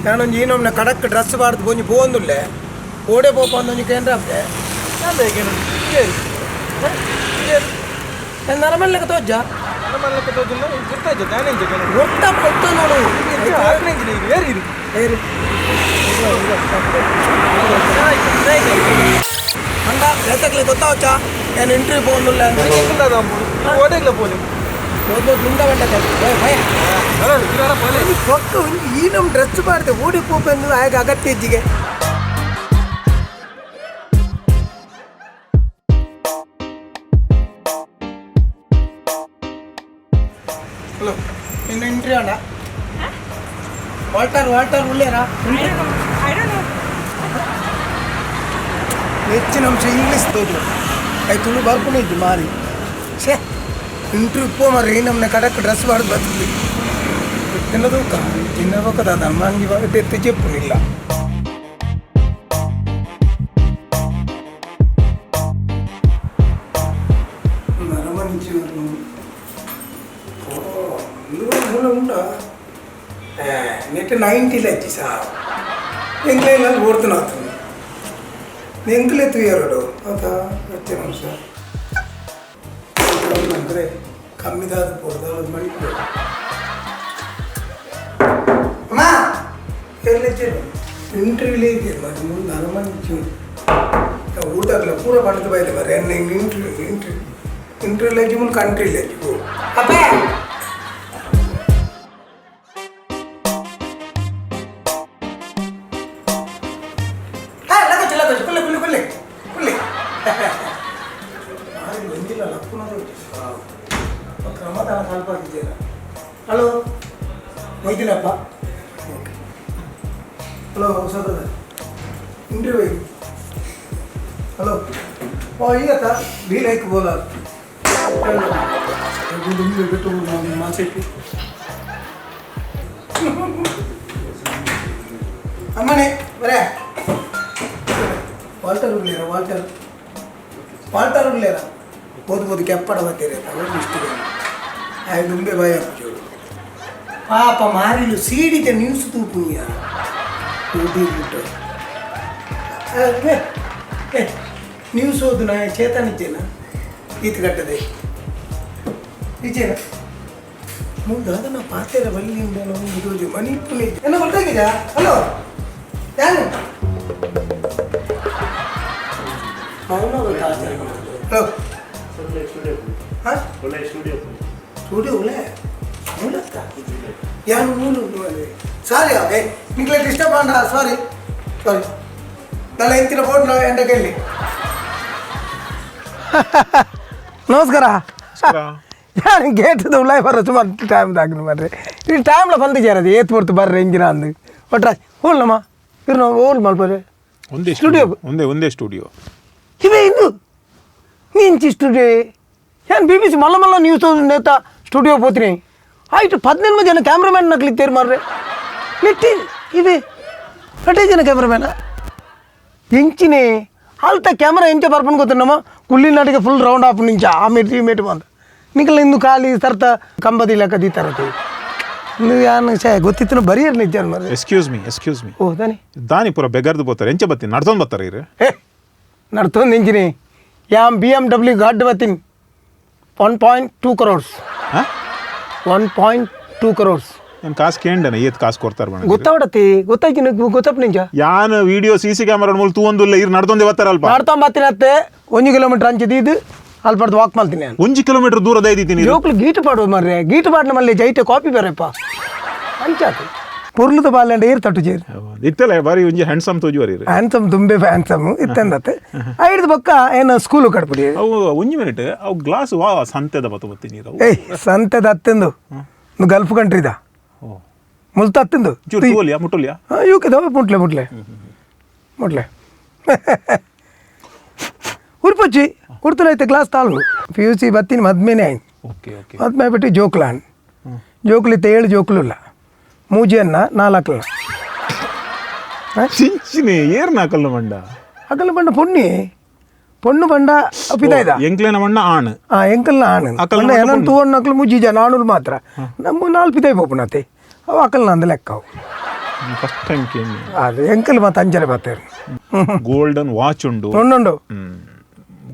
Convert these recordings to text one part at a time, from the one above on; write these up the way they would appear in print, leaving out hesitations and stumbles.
ನಾನೊಂದು ಈ ಕಡಕ್ ಡ್ರೆಸ್ ಬಾರ್ದು ಪೊಂಜಿ ಪೋಂದುಲ್ಲೆ ಓಡೆ ಪೋಪ ಒಂಜಿ ಕೇಂದ್ರ ನರಮಲ್ಲಕ ತೋಜ ಗೊತ್ತ ಗೊತ್ತ ನೋಡು. ಏರು. ಅಂಡ ಲೇತಕ್ಲೆ ಗೊತ್ತಾವಚ್ಚಾ ನಾನು ಇಂಟರ್ವ್ಯೂ ಪೋಂದುಲ್ಲೆ ಓದೋದು ಮುಂದೆ ಬಂಡ ಪೊಕ್ಕ ಈ ನಮ್ಮ ಡ್ರೆಸ್ ಮಾಡ್ದೆ ಓಡಿ ಪೋಪೆಂದು ಆಗ ಅಗತ್ಯ ಇಜ್ಜಿಗೆ. ಹಲೋ, ಇನ್ನು ಇಂಟರ್ವ್ಯೂ ಅಣ್ಣ. ವಾಲ್ಟರ್ ವಾಲ್ಟರ್ ಉಳ್ಳೇರಾ? I don't know. ಹೆಚ್ಚಿನ ಅಂಶ ಇಂಗ್ಲೀಷ್ ತೋಜು I Tulu ಬರ್ಪುನ ಇದ್ದು ಮಾರಿ. ಛೇ, ಇಂಟರ್ವ್ಯೂ ಪೋ ಮಾರಿ. ಈ ನಮ್ಮನೆ ಕಡಕ್ ಡ್ರೆಸ್ ಬಾರ್ದು ಬರ್ತದೆ. ತಿನ್ನದು ತಿನ್ನಬೇಕದ ನಮ್ಮಂಗಿ ಎತ್ತಿ ಚೆಪ್ಪುನಿಲ್ಲ. ನರಮನಿಂಚಿ ಮೂಲ ಉಂಡ ನೆಟ್ 90 ಅಜ್ಜಿ ಸಾರ್ ಎಂಗ್ಲೆಲ್ಲ ಓಡ್ತಾನ ಎಂಕ್ಲೆ ತುಯ್ಯರಡು ಅದ ಹೆಚ್ಚಿನ ಅಂಶ ಅಂದರೆ ಕಮ್ಮಿದಾದ ಪೊಡ್ದಾಳದ ಮಣಿಪು ಅಮ್ಮ ಎಲ್ಲಿ ಇಂಟರ್ವ್ಯೂಲೇ ಇದೆಯಲ್ಲ ಅದು ಮುಂದೆ ಅರಮಂಚು ಊಟಕ್ಲ ಪೂರ ಪಡೆದು ಬೈದೆ ಬರ್ರಿ ಎನ್ನ interview interview interview ಲಜ್ಜಿ ಮುಂದೆ ಕಂಟ್ರಿ ಲಜ್ಜಿ ಅಪ್ಪೇ. ಹಾ ಲಗಚ್ ಲಗಚ್ ಕುಲ್ಲೆ ಕುಲ್ಲೆ ಕುಲ್ಲೆ ಕುಲ್ಲೆ ಮಾರಿ ಬಂದಿಲ್ಲ ಲಪ್ಪುನದು ಕ್ರಮದಾನ ಸ್ವಲ್ಪ ಆಗಿದ್ದೀರ. ಹಲೋ ಮೊಯ್ದಿನಪ್ಪ. ಓಕೆ. ಹಲೋ ಸದದ ಇಂಟರ್ವ್ಯೂ. ಹಲೋ ಓ ಈಗತ್ತ ಬಿ ಲೈಕ್ ಬೋಲ ಬಿಟ್ಟು ಮಾಸೆಟ್ಟಿ ಅಮ್ಮನೆ ಬರೇ. ವಾಲ್ಟರ್ ಉಳ್ಳೇರ? ವಾಲ್ಟರ್ ವಾಲ್ಟರ್ ಉಳ್ಳೇರ? ಓದ್ ಓದು ಕೆಪ್ಪಡ ಬತ್ತೀರಿ ಇಷ್ಟು ಆಯ್ತು ದುಂಬೆ ಬಾಯ್ ಚೂರು ಪಾಪ ಮಾರಿಲು ಸೀಡಿದ ನ್ಯೂಸ್ ತೂಪುನಿಯ ಬಿಟ್ಟು ನ್ಯೂಸ್ ಓದು. ನಾ ಚೇತನ್ ಇದ್ದೇನ ಈತ ಕಟ್ಟದೆ ಇಜ್ಜೇನ ಮುಂದೆ ಅದನ್ನ ಪಾತೆರ ಬಲ್ಲಿ ಒಂದು ತೋಜು ಮನಿಪ್ಪುನಿ ಏನ ಗೊತ್ತಾಗಿದೆಯಾ? ಹಲೋ, ಯಾರು? ಹಲೋ. ಹಾಂ, ಸ್ಟುಡಿಯೋ ಉಳ್ಳೆ ಮೂಲತ್ತ ಯಾನು ಮೂಲು. ಸಾರಿ, ಏ ನಿಂಗೆ ಡಿಸ್ಟರ್ಬ್ ಮಾಡ. ಸಾರಿ ಸಾರಿ. ನಾಳೆ ಇಂತಿನ ಫೋನ್ ಎಂಡ ಕೇಳಿ. ನಮಸ್ಕಾರ. ಯಾರು ಗೇಟದ ಉಳ್ಳಾಯ ಬರೋ ಸುಮಾರು ಟೈಮ್ ದಾಗ್ದು ಬರ್ರಿ. ಈ ಟೈಮ್ಲ ಬಂದು ಅದು ಏತ್ ಪೊರ್ತು ಬರ್ರಿ ಎಂಜಿನ ಅಂದು ಒಟ್ಟ ಹೋಲ್ನಮ್ಮ ಇರು ಹೋಲ್ ಮಲ್ಪರೆ. ಒಂದೇ ಸ್ಟುಡಿಯೋ. ಒಂದೇ ಒಂದೇ ಸ್ಟುಡಿಯೋ. ಇವೇ ಇಂದು ನೀಂಚಿ ಸ್ಟುಡಿಯೋ ಏನು B B C ಮಲ್ಲ ಮಲ್ಲ ನ್ಯೂಸ್ ನೇತ ಸ್ಟುಡಿಯೋ ಪೋತೀನಿ ಆಯ್ತು. 18 ಜನ ಕ್ಯಾಮ್ರಾಮ್ಯಾನ್ ನಕ್ಲಿ ತೇರು ಮಾರ್ರೆ ನೆಟ್ಟಿ ಇದೆ ಅಟೇ ಜನ ಕ್ಯಾಮ್ರಾಮ್ಯಾನ ಎಂಚಿನೇ ಅಲ್ತ ಕ್ಯಾಮ್ರಾ ಎಂಚ ಬರ್ಪನ್ ಗೊತ್ತಮ್ಮ. ಕುಲ್ಲಿ ನಾಟಿಗೆ full round of ನಿಂಚ ಆ ಮೇಟ್ ಈ ಮೇಟ್ ಬಂದ ನಿಕಲ್ ಇಂದು ಖಾಲಿ ಸರ್ತ ಕಂಬದಿ ಲೆಕ್ಕ ದೀತಾರತಿ ಇಂದು ಯಾನು ಛೇ ಗೊತ್ತಿತ್ತು ಬರಿಯರ್ ನಿಜ ಮರ್ರೆ. Excuse me, excuse me. ಓ ದಾನಿ? ದಾನಿ ಪೂರ ಬೆಗರ್ದು ಬೋತಾರೆ. ಎಂಚ ಬತ್ತೀನಿ? ನಡ್ದೊಂದು ಬರ್ತಾರೆ ಇರು. ಏ ನಡ್ತೊಂದು ಇಂಜಿನಿ yam B M W ಗಾಡ್ ಬತ್ತೀನಿ. 1.2 ಕ್ರೋರ್ಸ್. ಹಾಂ? 1.2 ಕ್ರೋರ್ಸ್. ನಾನು ಕಾಸು ಕೇಂಡನ ಏತ್ ಕಾಸು ಕೊಡ್ತಾರೆ ಬಣ್ಣ. ಗೊತ್ತಾವಡತಿ ಗೊತ್ತಾಯ್ತು ಗೊತ್ತಪ್ಪ ನಿಂಚ. ಯಾನ್ video C C camera ಮೂಲ ತೂವೊಂದುಲ್ಲ. ಇರು ನಡ್ದೊಂದೇ ಬರ್ತಾರಲ್ಪ. ನಡ್ತೊಂಬತ್ತಿನ ಅತ್ತೆ 1 ಕಿಲೋಮೀಟರ್ ಅಂಚಿದ್ದು ಇದು ಅಲ್ಪಡ್ದು ವಾಕ್ ಮಾಡ್ತೀನಿ ನಾನು. 1 ಕಿಲೋಮೀಟರ್ ದೂರದ ಇದ್ದೀನಿ. ಜೋಕ್ಲು ಗೀಟು ಪಾಡುವ ಮಾರ್ರೆ. ಗೀಟು ಪಾಡಿನ ಮಲ್ಲಿ ಜೈತೆ ಕಾಪಿ ಬೇರೆಪ್ಪ ಅಂಚಾತು ಪೊರ್ಲುದ ಬಾಲ್ಯಂಡ ಏರ್ ತಟ್ಟು ಜೇರು. ಇತ್ತಲ್ಲ ಬಾರಿ ಒಂಜಿ ಹ್ಯಾಂಡ್ಸಮ್ ತೋಜುವರಿ. ಹ್ಯಾನ್ಸಮ್ ದುಂಬೆ ಹ್ಯಾನ್ಸಮ್ ಇತ್ತಂದತ್ತೆ ಐಡ್ದು ಬೊಕ್ಕ ಏನು ಸ್ಕೂಲು ಕಡ್ಪುಡಿ. ಅವು ಒಂಜಿ ಮಿನಿಟ್, ಅವು ಗ್ಲಾಸ್ ವಾ ಸಂತೆದ ಬತ್ತ ಬತ್ತಿ ನೀರು ಅವು. ಏಯ್ ಸಂತೆದ ಅತ್ತೆಂದು ಗಲ್ಫ್ ಕಂಟ್ರಿದ. ಓ. ಮುಲ್ತ ಅತ್ತೆಂದು. ಚೂರು ತೂವಲಿಯಾ, ಮುಟ್ಟಲಿಯಾ? ಹಾಂ ಇವಕ್ಕೆ ಮುಟ್ಲೆ ಮುಟ್ಲೆ ಮುಟ್ಲೆ ಉರ್ಪಚ್ಚಿ ಉರ್ತಲೈತೆ ಗ್ಲಾಸ್ ತಾಳು. P U C ಬತ್ತೀನಿ ಮದ್ಮೇನೆ ಆಯ್ತು. ಓಕೆ ಓಕೆ ಮದ್ಮೆ ಬಿಟ್ಟು ಜೋಕ್ಲಾನ್ ಜೋಕ್ಲಿತ್ತೆ 7 ಜೋಕ್ಲುಲ್ಲ ಮೂಜಿಯನ್ನ ನಾಲ್ಕಲ್ಲ. ಚಿಂಚಿನಿ ಏರ್ನ ಕಲ್ಲು ಮಂಡ. ಅಕಲ ಬಂಡ ಪೊಣ್ಣಿ ಪೊಣ್ಣು ಬಂಡ ಪಿದಾಯ್ದ. ಎಂಕ್ಲೇನ ಮಣ್ಣ ಆಣ್. ಆ ಎಂಕಲ್ನ ಆಣ್. ಅಕಲ್ನ ಪಂಡ ಮಂಡ ಏನನ್ ಪೊಣ್ಣು. ತೂವಣ್ಣಕ್ಲು ಮುಜ್ಜಿ ಜನ ಆಣುಲು ಮಾತ್ರ ನಮ್ಮ ನಾಲ್ ಪಿದಾಯ್ ಪೋಪುನತೆ. ಅವು ಅಕಲ್ ನಂದು ಲೆಕ್ಕ ಅವು. ಫಸ್ಟ್ ಟೈಮ್ ಕೇಳಿ. ಅದು ಎಂಕಲ್ ಮತ್ತು ಅಂಚನೆ ಬರ್ತಾರೆ. ಗೋಲ್ಡನ್ ವಾಚ್ ಉಂಡು. ಉಂಡುಂಡು.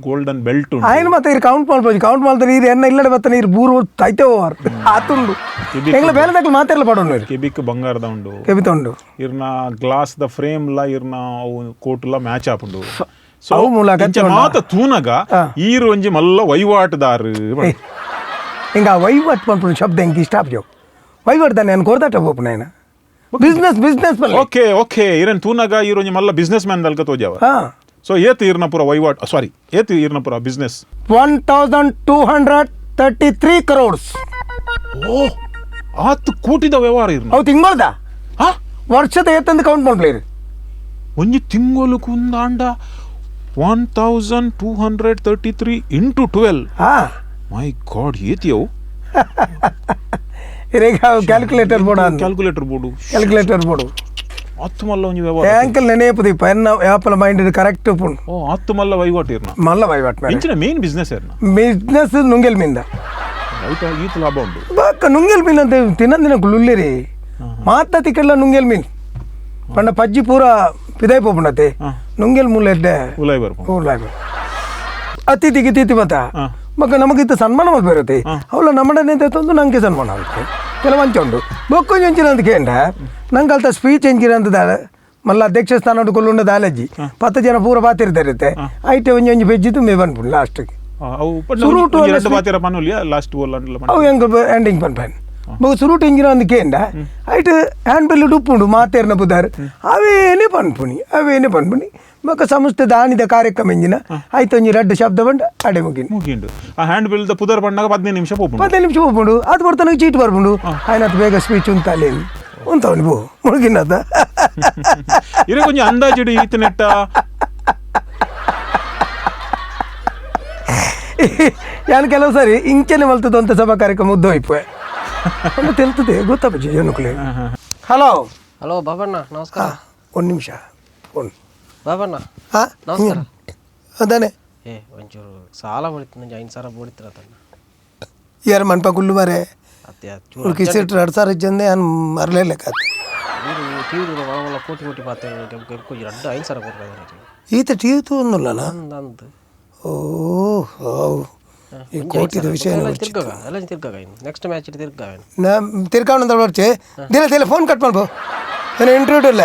ಗೋಲ್ಡನ್ ಬೆಲ್ಟ್ ಉಂಡು. ఆయన ಮತ್ತೆ ಇರು ಕೌಂಟ್ ಮಾಡ್ಬೋದು, ಕೌಂಟ್ ಮಾಡ್ತಾರೆ. ಇದು ಎನ್ನ ಇಲ್ಲಡೆ ಬರ್ತಾನೆ, ಇರು ಬೂರು ತೈತೆ ಹೋವಾರ್ ಆತುಂಡು. ಎಂಗ್ಲ ಬೇಲೆ ತಕ್ಕಲು ಮಾತೆಲ್ಲ ಪಡೋನು. ಕೆಬಿಕ್ ಬಂಗಾರದ ಉಂಡು. ಕೆಬಿತ ಉಂಡು. ಇರ್ನ glass the frame ಲ ಇರ್ನ ಅವು ಕೋಟ್ ಲ ಮ್ಯಾಚ್ ಆಪುಂಡು. ಸೊ ಅವು ಮೂಲ ಅಗತ್ಯ ಉಂಡಾ? ಮಾತ ತೂನಗ ಈರು ಒಂಜಿ ಮಲ್ಲ ವಹಿವಾಟುದಾರು. ಹಿಂಗ ವಹಿವಾಟ್ ಪನ್ಪುನ ಶಬ್ದ ಎಂಕ್ ಇಷ್ಟ ಆಪುಜವು. ವಹಿವಾಟ್ ದಾನೆ ನಾನು ಕೊರ್ದಾಟ ಪೋಪುನ ಬಿಸ್ನೆಸ್ ಬಿಸ್ನೆಸ್ ಪಲ್ಲೆ. ಓಕೆ ಓಕೆ, ಇರನ್ ತೂನಗ ಈರು ಒಂಜಿ ಮಲ್ಲ ಬಿಸ್ನೆಸ್ ಮ್ಯಾನ್ ದಲ್ಕ ತೋಜಾವ. ಸೊ ಏತ್ ಈರ್ನ ಪೂರ ವಹಿವಾಟ್, ಸಾರಿ, ಏತ್ ಈರ್ನ ಪೂರ ಬಿಸ್ನೆಸ್? 1233 crores. ಓ, ಆತ್ ಕೋಟಿದ ವ್ಯವಹಾರ ಇರ್ನ. ಅವು ತಿಂಗಳದ. ಹಾ? ವರ್ಷದ ಏತಂದು ಕೌಂಟ್ ಮಾಡ್ಲಿ. ಒಂಜಿ ತಿಂಗಳು ಕುಂದಾಂಡ 1233 ಇಂಟು 12. ಹಾ. ಮೈ ಗಾಡ್, ಏತಿ ಅವು? ಇರೇಗ ಕ್ಯಾಲ್ಕುಲೇಟರ್ ಬೋರ್ಡ್ ಅಂದ್. Calculator board. Calculator board. ಆತ್ ಮಲ್ಲ ಒಂಜಿ ವ್ಯವಹಾರ. ಬ್ಯಾಂಕಲ್ಲಿ ನೆನೆಯಪುದೀಪ ಎನ್ನ ಯಾಪಲ ಮೈಂಡ್ ಕರೆಕ್ಟ್ ಉಪ್ಪುಂಡು. ಓ, ಆತ್ ಮಲ್ಲ ವಹಿವಾಟು ಇರ್ನ. ಮಲ್ಲ ವಹಿವಾಟ್ ಮೇಲೆ. ಇಂಚಿನ ಮೇನ್ ಬಿಸ್ನೆಸ್ ಇರ್ನ. ಬಿಸ್ನೆಸ್ ನುಂಗೆಲ್ ಮೀನ್ದ. ಐತ ಈತ್ ಲಾಭ ಉಂಡು. ಬಾಕ ನುಂಗೆಲ್ ಮೀನ್ ಅಂತ ತಿನ್ನಂದಿನ ಉಲ್ಲೇರಿ ಮಾತ ತಿಕ್ಕಲ್ಲ ನುಂಗೆಲ್ ಮೀನ್ ಪಂಡ ಪಜ್ಜಿ ಪೂರ ಪಿದಾಯಿ ಪೋಪುಂಡತೆ. ನುಂಗೆಲ್ ಮೂಲ ಎಡ್ಡೆ. ಉಲಾಯ್ ಬರ್ಪು. ಊರ್ಲಾಗ ಅತಿಥಿಗೆ ತಿಥಿ ಮತ. ಮಕ್ಕ ನಮಗಿತ್ತ ಸನ್ಮಾನ ಮಲ್ಪೆರತೆ ಅವಳ ನಮ್ಮಡನೆ ತಂದು ನಂಗೆ ಸನ್ಮಾನ ಅಂತ ಕೆಲವು ಅಂಚ ಉಂಡು. ಬೊಕ್ಕೊಂಜಿ ಅಂಚಿನ ಅಂತ ಕೇಂಡ ನಂಗೆ ಅಲ್ತ ಸ್ಪೀಚ್ ಎಂಚಿನ ಅಂತ ದಾಲ ಮಲ್ಲ ಅಧ್ಯಕ್ಷ ಸ್ಥಾನ ಕೊಲ್ಲುಂಡ ದಾಲಜ್ಜಿ 10 ಜನ ಪೂರ ಬಾತಿರ್ತಾರೆ. ಐಟೆ ಒಂಜಿ ಒಂಜಿ ಪೆಜ್ಜಿ ತುಂಬಿ ಬಂದ್ಪುಂಡು ಲಾಸ್ಟ್ಗೆ. ಅವು ಸುರುಟು ಅಲ್ಲ. ಎರಡು ಬಾತಿರ ಪನ್ನುಲಿಯ ಲಾಸ್ಟ್ ಓಲ್ ಅಂಡ್ಲ. ಅವು ಹೆಂಗೆ ಎಂಡಿಂಗ್ ಪನ್ಪನ್ ಬೊಕ ಸುರುಟು ಎಂಜಿನ ಒಂದು ಕೇಂಡ ಐಟ್ ಹ್ಯಾಂಡ್ ಬೆಲ್ ಉಪ್ಪುಂಡು ಮಾತೇರ್ನ ಬುದಾರ್ ಅವೇನೇ ಪನ್ಪುನಿ ಅವೇನೇ ಪನ್ಪುನಿ. ಬೊಕ ಸಂಸ್ಥೆ ದಾನಿದ ಕಾರ್ಯಕ್ರಮ ಎಂಜಿನ ಐತ ಒಂಜಿ ರಡ್ಡು ಶಬ್ದ ಬಂಡ ಅಡೆ ಮುಗಿನ. ಮುಗಿಂಡು. ಆ ಹ್ಯಾಂಡ್ ಬಿಲ್ ದ ಪುದರ್ ಪಣ್ಣಾಗ 15 ನಿಮಿಷ ಪೋಪುಂಡು. 15 ನಿಮಿಷ ಹೋಗ್ಬೋದು. ಅದು ಬರ್ತಾನೆ ಚೀಟ್ ಬರ್ಪುಂಡು. ಆಯ್ನತ್ ಬೇಗ ಸ್ಪೀಚ್ ಉಂತಾಲೆ ಉಂತವನು ಬೋ ಮುಳುಗಿನದ. ಇರೆ ಕೊಂಚ ಅಂದಾಜಿಡು ಈತ ನೆಟ್ಟ. ಯಾನ್ ಕೆಲವು ಸಾರಿ ಇಂಚನೆ ಮಲ್ತದ ಅಂತ ಸಭಾ ಕಾರ್ಯಕ್ರಮ ಉದ್ದ ಹೋಯ್ಪೆ ಒಂದು ತೆಲ್ತದೆ ಗೊತ್ತಪ್ಪ ಜನಕ್ಕಲೆ. ಹಲೋ. ಹಲೋ ಬಾಬಣ್ಣ, ನಮಸ್ಕಾರ. ಒಂದು ನಿಮಿಷ ಫೋನ್. ಬಾಬಣ್ಣ. ಹಾಂ. ನಮಸ್ಕಾರ. ಅದಾನೆ. ಏ, ಒಂಚೂರು ಸಾಲ ಬಡಿತು ನಂಗೆ 5,000 ಬೋಡಿತ್ತಿರತಣ್ಣ. ಯಾರು ಮನ್ಪ ಕುಲ್ಲು ಮಾರೆ. ಅತ್ತೆ ಚೂರು. ಕಿಸಿಟ್ 2,000 ಇಜ್ಜಂದೆ ನಾನು ಮರಲೇಲೆ ಕಾತು. ಟಿವಿ ಒಳ ಕೋಟಿ ಕೋಟಿ ಪಾತೆ ಎರಡು 5,000 ಕೊಡ್ಬೇಕು. ಈತ ಟಿವಿ ತಗೊಂಡಿಲ್ಲ. ಅಂದ ಅಂದ್. ಓ how, ಈ ಕೋಟಿದ ವಿಷಯ. ತಿರ್ಗಾಗ ಎಲ್ಲ ತಿರ್ಗಾಗ, ನೆಕ್ಸ್ಟ್ ಮ್ಯಾಚ್ ತಿರ್ಗಾಗ. ನಾ ತಿರ್ಕೊಂಡು ಬರ್ಚೆ ದಿನ ದಿನ ಫೋನ್ ಕಟ್ ಮಾಡ್ಬೋ, ನಾನು ಇಂಟರ್ವ್ಯೂ ಇಲ್ಲ.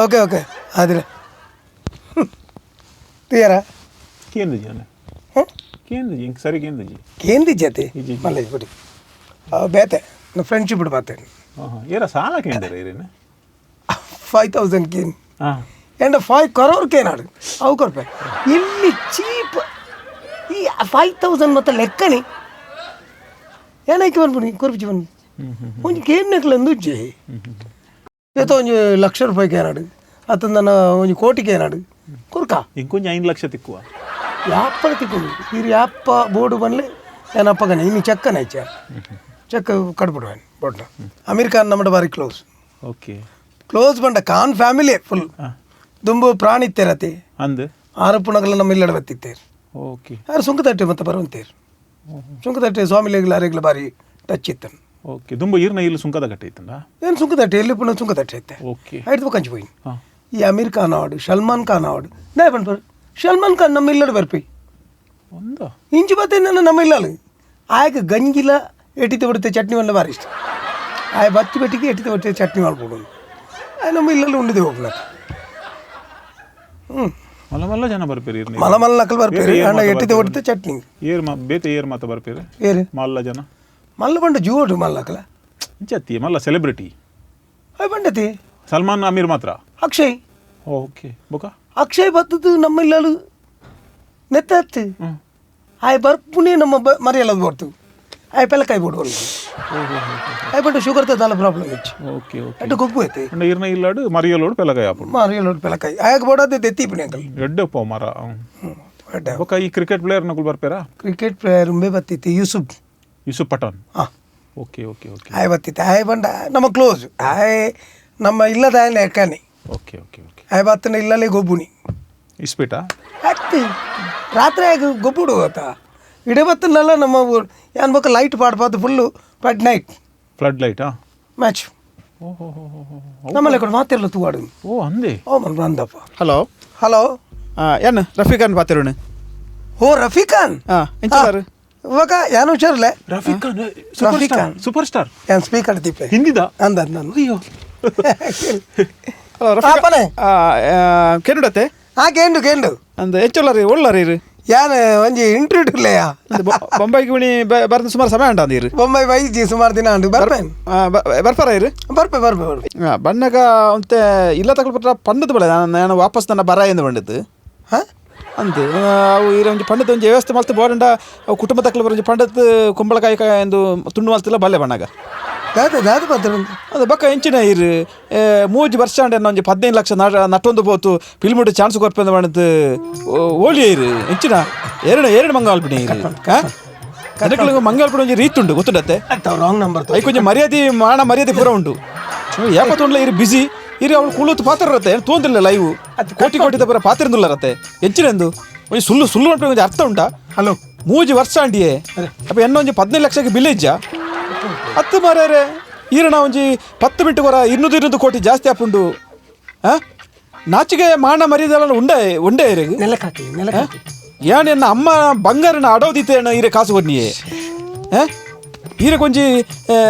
ಓಕೆ ಓಕೆ, ಅದಿಲ್ಲ ತೀಯರ. ಕೇಂದ್ರ ಜನ ಕೇಂದ್ರ ಇಂಕ್ ಸರಿ ಕೇಂದ್ರ ಜಿ. ಕೇಂದ್ರ ಜೊತೆ ಮಲ್ಲ ಬಿಡಿ ಬೇತೆ ಫ್ರೆಂಡ್ಶಿಪ್ ಬಿಡು ಬಾತೆ. ಹಾಂ, ಏರ ಸಾಲ ಕೇಂದ್ರ ಇರೇನ? 5000 ಕೇನ್. ಹಾಂ. ಎಂಡ 5 ಕರೋರ್ ಕೇನಾಡು ಅವು ಕೊರ್ಪೆ ಇಲ್ಲಿ ಚೀಪ್. ಈ 5000 ಮತ್ತೆ ಲೆಕ್ಕನೆ ಏನೈಕೆ ಬಂದ್ಬಿಡಿ ಕೊರ್ಪಿಚಿ ಬನ್ನಿ ಒಂಜಿ ಕೇನ್ನಕ್ಲಂದು ಉಜ್ಜೆ ಏತೋ ಒಂಜಿ ಲಕ್ಷ ರೂಪಾಯಿ ಕೇನಾಡು ಅತ್ತ ನನ್ನ ಒಂಜಿ ಕೋಟಿ ಕೇನಾಡು ಕೊರ್ಕ. ಇಂಕೊಂಚ 5 ಲಕ್ಷ ತಿಕ್ಕುವ. ಯಾಪ್ಪನ ತಿಕ್ಕೊಂಡು ಇರು ಯಾಪ್ಪ ಬೋರ್ಡು ಬನ್ಲೆ ಏನಪ್ಪಗನೆ ಇನ್ನು ಚೆಕ್ಕನ ಹೆಚ್ಚ ಚೆಕ್ ಕಟ್ಬಿಡುವ ಬೋರ್ಡ್ನ. ಅಮೀರ್ ಖಾನ್ ನಮ್ಮಡ ಬಾರಿ close. Okay. Close ಬಂಡ ಖಾನ್ family full ದುಂಬು ಪ್ರಾಣಿ ಇತ್ತೇರತಿ. ಅಂದ್. ಆರು ಪುಣಗಲ ನಮ್ಮ ಇಲ್ಲಡ ಬತ್ತಿತ್ತೇರು. ಓಕೆ. ಯಾರು ಸುಂಕತಟ್ಟೆ ಮತ್ತೆ ಬರುವಂತೇರು ಸುಂಕತಟ್ಟೆ ಸ್ವಾಮಿಲೆಗ್ಲ ಅರೆಗ್ಲ ಬಾರಿ ಟಚ್ ಇತ್ತನು. ಓಕೆ, ದುಂಬು ಈರ್ನ ಇಲ್ಲಿ ಸುಂಕದ ಕಟ್ಟೆ ಇತ್ತಂಡ. ಏನು ಸುಂಕತಟ್ಟೆ ಎಲ್ಲಿ ಪುನಃ ಸುಂಕತಟ್ಟೆ ಇತ್ತೆ. ಓಕೆ. ಐದು ಕಂಚಿ ಪೋಯಿ. ಹಾಂ. ಈ ಅಮೀರ್ ಖಾನ್ ಆವಡು ಸಲ್ಮಾನ್ ಖಾನ್ ಆವಡು ದಾಯ ಪನ್ಪರು ಸಲ್ಮಾನ್ ಖಾನ್ ನಮ್ಮ ಇಲ್ಲಡ ಬರ್ಪಿ. ಒಂದ. ಇಂಚು ಬತ್ತೆ ನನ್ನ ನಮ್ಮ ಇಲ್ಲಲ್ಲ ಆಯಕ ಗಂಜಿಲ ಎಟಿತ ಬಿಡುತ್ತೆ ಚಟ್ನಿ ಬಂದ ಭಾರಿ ಇಷ್ಟ ಆಯ ಬತ್ತಿ ಬೆಟ್ಟಿಗೆ ಎಟಿತ ಬಿಡುತ್ತೆ ಚಟ್ನಿ ಮಾಡ್ಬಿಡು ಆಯ್ ನಮ್ಮ ಇಲ್ಲಲ್ಲಿ ಉಂಡಿದೆ ಹೋಗ್ಲ. ಹ್ಞೂ. ಮಲ್ಲ ಮಲ್ಲ ಜನ ಬರ್ಪೇರಿ ಈರ್ನ. ಮಲ ಮಲ್ಲ ನಕಲ್ ಬರ್ಪೇರಿ. ಏರ್ ಅಂಡ ಮಾತ ಎಟಿತ ಬರ್ಪೇರಿ. ಬಿಡುತ್ತೆ ಚಟ್ನಿ. ಏರ್ ಮಾ ಬೇತೆ ಏರ್ ಮಾತ ಬರ್ಪೇರಿ. ಏರು. ಮಲ್ಲ ಜನ. ಮಲ್ಲ ಬಂಡ ಜೂಡು ಮಲ್ಲಕಲ. ಇಂಚತ್ತಿ ಮಲ್ಲ ಸೆಲೆಬ್ರಿಟಿ. ಆಯ್ ಬಂಡತಿ. ಸಲ್ಮಾನ್ ಅಮೀರ್ ಮಾತ್ರ. ಅಕ್ಷಯ್. ಓಕೆ, ಬೊಕ. ಅಕ್ಷಯ್ ಬತ್ತದು ನಮ್ಮ ಇಲ್ಲಲು ನೆತ್ತ ಆಯ್ ಬರ್ಪುನೇ ನಮ್ಮ ಮರೆಯಲ್ಲ ಬರ್ತು ಆಯ್ ಪೆಲಕಾಯಿ ಬೋಡು ಆಯ್ ಬಂಡ ಶುಗರ್ ತಲ್ಲ ಪ್ರಾಬ್ಲಮ್ ಇಚ್ಚು. Okay okay. ಅಟ್ಟು ಗೊಬ್ಬು ಐತೆ. ಅಂಡ ಈರ್ನ ಇಲ್ಲಾಡು ಮರಿಯಲೋಡು ಪೆಲಕಾಯಿ ಆಪುಂಡು. ಮರೆಯಲೋಡು ಪೆಲಕಾಯಿ ಆಯಕ್ ಬೋಡಾದ ದೆತ್ತಿ ಅಂಕಲ್. ಎಡ್ಡೆ ಮರ. ಎಡ್ಡೆ. ಬೊಕ ಈ ಕ್ರಿಕೆಟ್ ಪ್ಲೇಯರ್ ನಕುಲ್ ಬರ್ಪೇರಾ? ಕ್ರಿಕೆಟ್ ಪ್ಲೇಯರ್ ಉಂಬೆ ಬತ್ತಿತ್ತು ಯೂಸುಫ್. ಯೂಸುಫ್ ಪಠಾಣ್. ಹಾಂ. Okay okay okay. ಆಯ್ ಬತ್ತಿತ್ತು ಆಯ್ ಬಂಡ ನಮ್ಮ ಕ್ಲೋಸ್ ಆಯ್ ನಮ್ಮ ಇಲ್ಲದ ಆಯ್ ಲೆಕ್ಕನೆ. Okay okay okay. ಆಯ್ ಬತ್ತನ ಇಲ್ಲಲೇ ಗೊಬ್ಬುನಿ. ಇಸ್ಪೀಟಾ? ಅತ್ತಿ ರಾತ್ರಿ ಆಗ ಗೊಬ್ಬುಡು ಗೊತ್ತಾ ಇಡೇ ಬತ್ತನಲ್ಲ ನಮ್ಮ ಊರು ಏನ್ ಬೇಕು ಲೈಟ್ ಪಾಡ್ಪಾತು full flood night. Flood ಲೈಟಾ? Match ನಮ್ಮಲ್ಲಿ ಕೂಡ ಮಾತಿರಲ್ಲ ತೂವಾಡು. ಓ ಅಂದೆ. ಓ ಮನ್ ಬಂದಪ್ಪ. ಹಲೋ. ಹಲೋ. ಏನ್ ರಫೀಖಾನ್ ಪಾತಿರೋಣ? ಓ ರಫೀಖಾನ್. ಎಂಚ? ಇವಾಗ ಯಾನು ಹುಷಾರಲ್ಲ. Rafiq Khan, super Rafiq star. Khan. Super star. ಯಾನ್ ಸ್ಪೀಕರ್ ದೀಪೆ. ಹಿಂದಿದ? ಅಂದ ನಾನು. ಅಯ್ಯೋ. ಪನೆ. ಕೆನುಡತೆ. ಹಾ, ಕೇಂಡು ಕೇಂಡು. ಅಂದ ಎಂಚೊಲ್ಲ ರೀ, ಒಳ್ಳ ರೀ. ಯಾನ್ ಒಂಜಿ ಇಂಟರ್ವ್ಯೂ ಇಲ್ಲೆಯಾ. ಬೊಂಬೈಗೆ ಉಣಿ ಬರ್ದು ಸುಮಾರು ಸಮಯ ಉಂಟು ಅಂದಿರು. ಬೊಂಬೈ ವೈಜಿ ಸುಮಾರು ದಿನ ಉಂಟು, ಬರ್ಪೇನ್. ಬರ್ಪಾರ ಇರು? ಬರ್ಪೆ ಬರ್ಪೆ ಬರ್ಪೆ. ಬಣ್ಣಗ ಅಂತೆ ಇಲ್ಲ ತಗೊಳ್ಬಿಟ್ರ ಪಂಡದ ಬಳೆ ನಾನು ನಾನು ವಾಪಸ್ ನನ್ನ ಬರ ಎಂದು ಬಂಡಿದ್ದು. ಹಾ. ಅಂದು ಅವು ಇರ ಒಂಜಿ ಪಂಡದ ಒಂಜಿ ವ್ಯವಸ್ಥೆ ಮಲ್ತು ಬೋರಂಡ ಅವು ಕುಟುಂಬ ತಕ್ಕಲು ಒಂಜಿ ಪಂಡದ ಕುಂಬಳಕಾಯಿ ಎಂದು ತುಂಡು ಮಲ್ತಿಲ್ಲ ಬಲ್ಲೆ ಬಣ್ಣಗ. ದಾದ ದಾದ ಪತ್ರ. ಅದು ಬಕ್ಕ ಎಂಚಿನ ಇರು 3 ವರ್ಷ ಅಂಡೆ ಒಂಜಿ 15 ಲಕ್ಷ ನಟೊಂದು ಪೋತು ಫಿಲ್ಮ್ ಚಾನ್ಸ್ ಕೊರ್ಪೆಂದು ಬಂಡದ್ದು ಓಲಿ ಇರು ಎಂಚಿನ ಎರಡು ಎರಡು ಮಂಗಾಲ್ಪಿಣಿ ಇರು ಅದಕ್ಕೆ ಮಂಗಾಲ್ಪಿಣಿ ಒಂಜಿ ರೀತುಂಡು ಗೊತ್ತುಂಡತ್ತೆ. Wrong number. ಐಕ್ ಒಂಜಿ ಮರ್ಯಾದೆ ಮಾನ ಮರ್ಯಾದೆ ಪೂರ ಉಂಟು. ಯಾಪತ್ತೊಂಡ್ಲ ಇರು ಬಿಸಿ ಇರು ಅವಳು ಕುಳುತ್ತು ಪಾತ್ರ ಇರತ್ತೆ ತೋಂದಿಲ್ಲ ಲೈವ್ ಕೋಟಿ ಕೋಟಿ ಪೂರ ಪಾತ್ರ ಇರತ್ತೆ ಎಂಚಿನ ಒಂಜಿ ಸುಳ್ಳು ಸುಳ್ಳು ಉಂಟು ಒಂಜಿ ಅರ್ಥ ಉಂಟಾ? ಹಲೋ. 3 ವರ್ಷ ಅಂಡಿಯೇ ಅಪ್ಪ ಎನ್ನ ಒಂಜಿ 15 ಲಕ್ಷಕ್ಕೆ ಬಿಲ್ ಇಜ್ಜ ಹತ್ತು ಮಾರ್ಯಾರೆ ಈರಣ ಒಂಜಿ 10 ಮಿಂಟು ಕೊರ 200 200 ಕೋಟಿ ಜಾಸ್ತಿ ಆಪುಂಡು. ಆ ನಾಚಿಗೆ ಮಾನ ಮರ್ಯಾದೆ ಉಂಡೆ ಉಂಡೆ ಇರಿಗೆ. ನೆಲಕ್ಕೆ ಹಾಕಿ ನೆಲಕ್ಕೆ ಹಾಕಿ. ಏನ್ ಎನ್ನ ಅಮ್ಮ ಬಂಗಾರನ ಅಡೋದಿತ್ತೇನ ಈರೆ ಕಾಸು ಕೊಡ್ನಿಯೇ ಈರೆ ಕೊಂಜಿ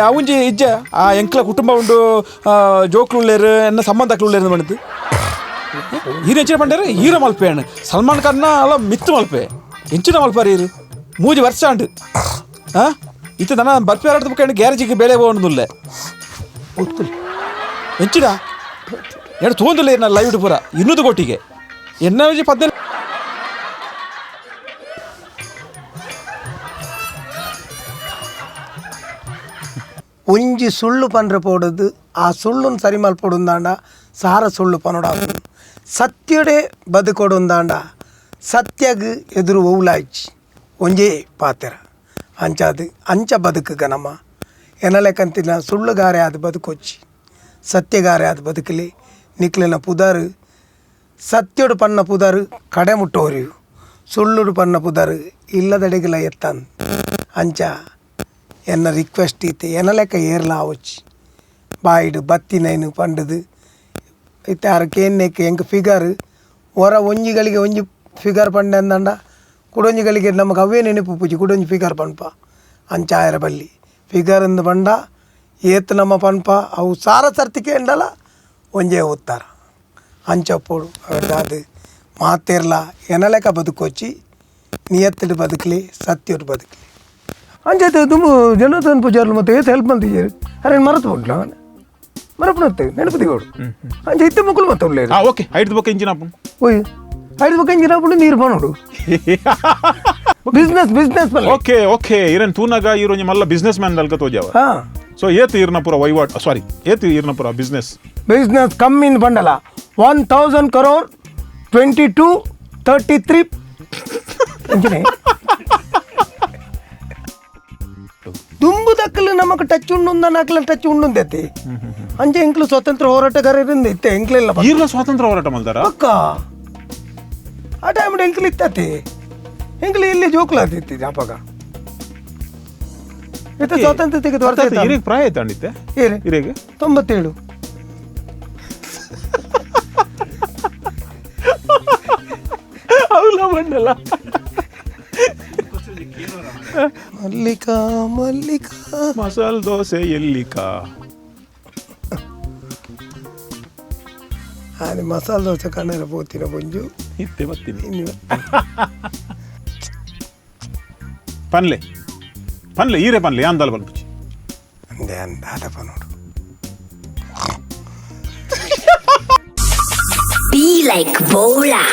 ಅವುಂಜಿ ಇಜ್ಜ ಆ ಎಂಕ್ಲ ಕುಟುಂಬ ಉಂಡು ಜೋಕ್ಲು ಉಳ್ಳೇರು ಎನ್ನ ಸಂಬಂಧಕ್ಲು ಉಳ್ಳೇರು ಮಾಡಿದ್ದು ಈರೆ ಎಂಚಿನ ಪಂಡೇರು ಈರ ಮಲ್ಪೇಣ ಸಲ್ಮಾನ್ ಖಾನ್ನ ಅಲ್ಲ ಮಿತ್ತು ಮಲ್ಪೆ ಎಂಚಿನ ಮಲ್ಪಾರ ಈರು 3 ವರ್ಷ ಉಂಟು. ಹಾಂ ಇತ್ತು ನನ್ನ ಬರ್ಪಿ ಆಡೋದು ಬುಕ್ಕ ಗ್ಯಾರೇಜಿಗೆ ಬೆಳೆ ಹೋಗೋಣದುಲ್ಲೆ ಎಂಚಿನ ಎರಡು ತೋಂದಿಲ್ಲ ನಾನು ಲೈವ್ ಪೂರ 200 ಕೋಟಿಗೆ ಎನ್ನ 15. ಒಂಜಿ ಸುಳ್ಳು ಪಂಡ್ರೆ ಪೋಡದು ಆ ಸುಳ್ಳುನ್ ಸರಿ ಮಲ್ಪೊಡುಂದಾಂಡ ಸಾರ ಸುಳ್ಳು ಪನೊಡ ಸತ್ಯಡೆ ಬದುಕೊಡುಂದಾಂಡ ಸತ್ಯಗ್ ಎದುರು ಒವ್ಲಾಯ್ಚಿ ಒಂಜೇ ಪಾತೆರ ಅಂಚಾದು ಅಂಚ ಬದುಕು ಗನಮ ಎನಲೆಕಂತಿನ ಸುಳ್ಳುಗಾರೆ ಆದ ಬದುಕೊಚ್ಚಿ ಸತ್ಯಗಾರೆ ಆದ ಬದುಕಲಿ ನಿಕ್ಲೆನ ಪುದಾರು ಸತ್ಯಡು ಪನ್ನ ಪುದಾರು ಕಡೆ ಮುಟ್ಟೋರಿಯು ಸುಳ್ಳುಡು ಪನ್ನ ಪುದಾರು ಇಲ್ಲದಡೆಗಿಲ ಎತ್ತನ್ ಅಂಚ ಎನ್ನ ರಿಕ್ವೆಸ್ಟ್ ಇತ್ತೆ ಎನಲೆಕ್ಕ ಏರ್ಲ ಆವೊಚ್ಚಿ ಬಾಯಿಡು ಬತ್ತಿ ನೈನು ಪಂಡದು ಇತ್ತೆ ಆರು ಕೇನ್ನೆಕ್ ಎಂಕ್ ಫಿಗರ್ ಒರ ಒಂಜಿಗಳಿಗೆ ಒಂಜಿ ಫಿಗರ್ ಪಂಡೆ ಅಂದಂಡ ಕುಡೊಂಜಿಗಳಿಗೆ ನಮಗೆ ಅವೇ ನೆನಪು ಪೂಜಿ ಕುಡೊಂಜಿ ಫಿಗರ್ ಪನ್ಪ ಅಂಚ ಆಯರ ಬಲ್ಲಿ ಫಿಗರ್ ಅಂದು ಪಂಡ ಏತ್ ನಮ್ಮ ಪನ್ಪ ಅವು ಸಾರ ಸರ್ತಿಕೆ ಎಂಡಲ ಒಂಜೇ ಓದ್ತಾರ ಅಂಚಪ್ಪೋಡು ಅದು ಮಾತೇರ್ಲ ಎನಲೆಕ್ಕ ಬದುಕೊಚ್ಚಿ ನಿಯತ್ತಿಡು ಬದುಕಲಿ ಸತ್ಯಡು ಬದುಕಲಿ ಅಂಚೆ ದುಂಬು ಜನಾರ್ದನ್ ಪೂಜಾರ್ಲು ಮತ್ತೆ ಏತ್ ಹೆಲ್ಪ್ ಮಂತಿಜೇರು ಅರೆ ಮರತು ಪೋಡ್ಲ ಮರಪುನತ್ತೆ ನೆನಪು ದಿಗೋಡು ಅಂಚೆ ಇತ್ತೆ ಮಕ್ಕಳು ಮತ್ತೆ ಉಳ್ಳೇರು. ಓಕೆ ಐದು ಬೊಕ್ಕ ಇಂಜಿನ ಆಪುಂಡು. ಓಯ್ ಐದು ಬೊಕ್ಕ ಇಂಜಿನ ಆಪುಂಡು ನೀರು ಪನೋಡು ಬಿಸ್ನೆಸ್ ಬಿಸ್ನೆಸ್ ಪಲ್ಲೆ. ಓಕೆ ಓಕೆ ಇರನ್ ತೂನಾಗ ಈರೊಂಜಿ ಮಲ್ಲ ಬಿಸ್ನೆಸ್ ಮ್ಯಾನ್ ದಲ್ಕ ತೋಜಾವ. ಹಾ. ಸೊ ಏತ್ ಈರ್ನ ಪೂರ ವಹಿವಾಟ್ ಸಾರಿ ಏತ್ ಈರ್ನ ಪೂರ ಬಿಸ್ನೆಸ್? ಬಿಸ್ನೆಸ್ ಕಮ್ಮಿ ಬಂಡಲ 1000 ಕರೋಡ್ 22 33 ಅಂಚನೆ ದುಂಬು ದಕ್ಕಲು ನಮಕ್ ಟಚ್ ಉಂಡು ನಾಕಲ ಟಚ್ ಉಂಡು ಅಂಚೆ ಎಂಕ್ಲು ಸ್ವತಂತ್ರ ಹೋರಾಟಗಾರರಿಂದ ಇತ್ತೆ ಎಂಕ್ಲೆಲ್ಲ ಈರ್ಲ ಸ್ವಾತಂತ್ರ್ಯ ಹೋರಾಟ ಮಲ್ದಾರ ಪಕ್ಕ ಆ ಟೈಮ್ ಎಂಕ್ಲು ಇತ್ತತಿ ಎಂಕ್ಲು ಇಲ್ಲಿ ಜೋಕ್ಲಾತಿತ್ತು ಜಾಪಕ ಇತ್ತೆ ಸ್ವಾತಂತ್ರ್ಯ ತೆಗೆದು ವರ್ಷ ಆಯ್ತಾ? ಈರಿಗೆ ಪ್ರಾಯ ಆಯ್ತಾಂಡಿತ್ತೆ? ಏರಿ ಈರಿಗೆ 97. ಹೌದಾ ಬಂಡಲ್ಲ. ಮಲ್ಲಿಕಾ ಮಲ್ಲಿಕಾ ಮಸಾಲೆ ದೋಸೆ ಎಲ್ಲಿಕಾ? ಆನೆ ಮಸಾಲೆ ದೋಸೆ ಕಣ್ಣರ ಪೋತಿನ ಪೊಂಜು. ಇತ್ತೆ ಬತ್ತೀನಿ. ಇನ್ನು ಪನ್ಲೆ ಪನ್ಲೆ ಈರೆ ಪನ್ಲೆ ಯಾಂದಲ್ ಬಲ್ಪುಚಿ. ಅಂದೆ ಅಂದಾದಪ್ಪ ನೋಡು. Be like Bola.